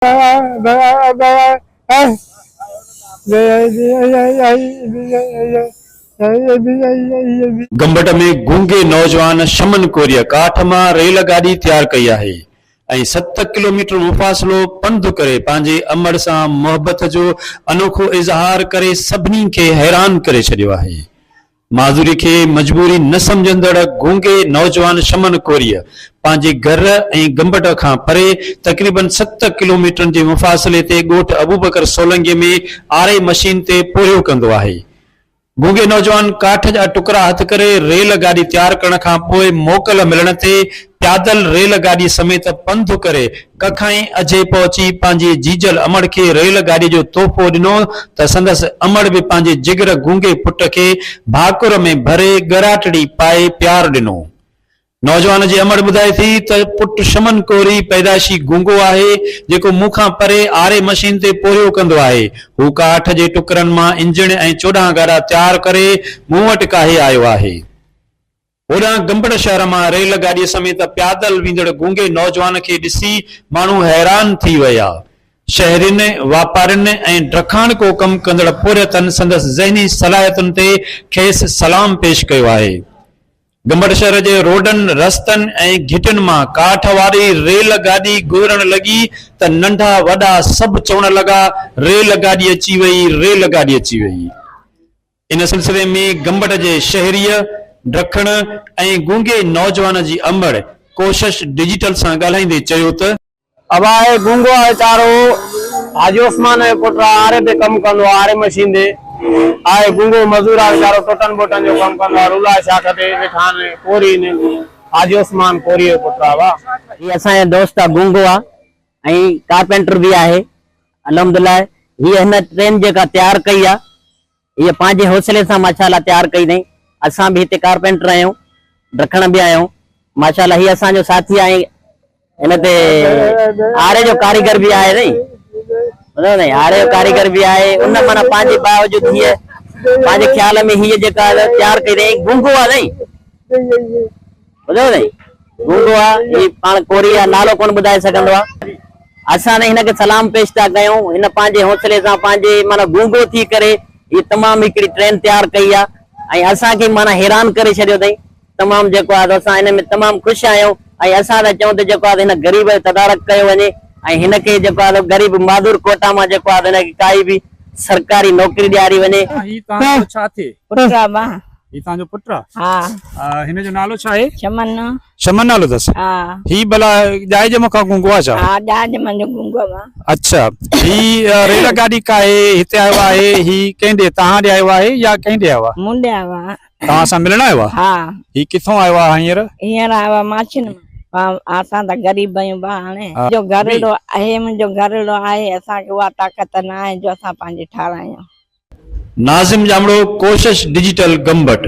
گمبٽ ۾ گونگي نوجوان شمن ڪوريء ڪاٺ مان ريل گاڏي تيار ڪئي آهي ۽ ست ڪلوميٽر مفاصلو پنڌ ڪري پنهنجي امڙ سان محبت جو انوکو اظهار ڪري سڀني کي حيران ڪري ڇڏيو آهي. معذوري کي مجبوري نه سمجهندڙ گونگي نوجوان شمن ڪوريء پنهنجي گهر ۽ گمبٽ کان پري تقريبن ست ڪلوميٽرن جي مفاصلي تي ڳوٺ ابوبڪر سولنگي ۾ آري مشين تي پورهيو ڪندو آهي. گونگي نوجوان ڪاٺ جا ٽڪرا هٿ ڪري ريل گاڏي تيار ڪرڻ کان پوء موڪل ملڻ تي پيادل ريل گاڏي سميت پنڌ ڪري ڪکائين اجهي پهچي پنهنجي جيجل امڙ کي ريل گاڏي جو تحفو ڏنو ته سندس امڙ به پنهنجي جگر گونگي پٽ کي ڀاڪر ۾ ڀري ڳراٽڙي پائي پيار ڏنو. نوجوان جي امڙ ٻڌائي ٿي ته پٽ شمن ڪوري پيدائشي گونگو آهي جيڪو مون کان پري آري مشين تي پورهيو ڪندو آهي. هو ڪاٺ جي ٽڪرن مان انجڻ ۽ 14 گاڏا تيار ڪري مون وٽ ڪاهي آيو آهي. هوڏانهن گمبٽ شهر مان ريل گاڏيء سميت پيادل ويندڙ گونگي نوجوان کي ڏسي ماڻهو حيران ٿي ويا. شهرين، واپارين ۽ ڊکاڻڪو ڪم ڪندڙ پورهيتن سندس ذهني صلاحيتن تي کيس سلام پيش ڪيو آهي. گمبٽ شهر جي روڊن، رستن ۽ گهٽين مان ڪاٺ واري ريل گاڏي گذرڻ لڳي ته ننڍا وڏا سڀ چوڻ لڳا ريل گاڏي اچي وئي، ريل گاڏي اچي وئي. ان سلسلي ۾ گمبٽ جي شهريء، ڊکڻ ۽ گونگي نوجوان جي امڙ ڪوشش ڊجيٽل سان ڳالهائيندي چيو ته. ابا هي گونگو آ ويچارو حاجي عثمان جو پٽ آ آري تي ڪم ڪندو آ آري مشين تي آهي گونگو مزور آ ويچارو ٽوٽن ٻوٽن جو ڪم ڪندو آ رولا شاخ تي ويٺا آهن ڪوري آهن حاجي عثمان ڪوري جو پٽ آ ابا. هي اسان جو دوست آ گونگو آ ۽ ڪارپينٽر به آهي الحمدلله هي هن ٽرين جيڪا تيار ڪئي آ هيء پنهنجي حوصلي سان ماشاء الله تيار ڪئي اٿئين. اسان به هتي ڪارپينٽر آهيون، ڊکڻ به آهيون. ماشاء الله هي اسان جو ساٿي آهي هن تي آري جو ڪاريگر به آهي سائين. ٻڌو سائين آري جو ڪاريگر به آهي ان معنيٰ پنهنجي باوجود هيء پنهنجي خيال ۾ هيء جيڪا تيار ڪئي اٿئين گونگو آهي سائين. ٻڌو سائين گونگو آ هي پاڻ ڪوري آ نالو ڪونه ٻڌائي سگهندو آ اسان هن کي سلام پيش ٿا ڪيون هن پنهنجي حوصلي سان پنهنجي معنيٰ گونگو ٿي ڪري هي تمام هڪڙي ٽرين تيار ڪئي آ ۽ اسان کي معنيٰ حيران ڪري ڇڏيو اٿئي تمام جيڪو آ اسان هن ۾ تمام خوش آهيون ۽ اسان ٿا چئون ته جيڪو آ هن غريب جو تدارڪ ڪيو وڃي ۽ هن کي جيڪو آ غريب معذور ڪوٽا مان جيڪو آ هن کي ڪائي به سرڪاري نوڪري ڏياري وڃي. هي توهان جو ڇا ٿئي؟ پٽ آ مان. هي توهان جو پٽ آ؟ ها. هن جو نالو ڇا آهي؟ شمن. شمن نالو اٿس؟ ها. هي ڀلا ڄائي ڄم کان گونگو آ ڇا؟ ها ڄائي ڄم جو گونگو آ. اڇا هي ريل گاڏي ڪاهي هتي آيو آهي هي ڪنهن ڏي توهان ڏي آيو آهي يا ڪنهن ڏي آيو آ؟ مون ڏي آيو آ. توهان سان ملڻ آيو آ؟ ها. هي ڪٿون آيو آ هينئر؟ هينئر آيو آ ماڇين مان. اسان ته غريب آهيون با هاڻي جو گهرڙو آهي منهنجو گهرڙو آهي اسان کي اها طاقت نه آهي جو اسان پنهنجي ٺارايون. ناظم ڄامڙو، ڪوشش ڊجيٽل، گمبٽ.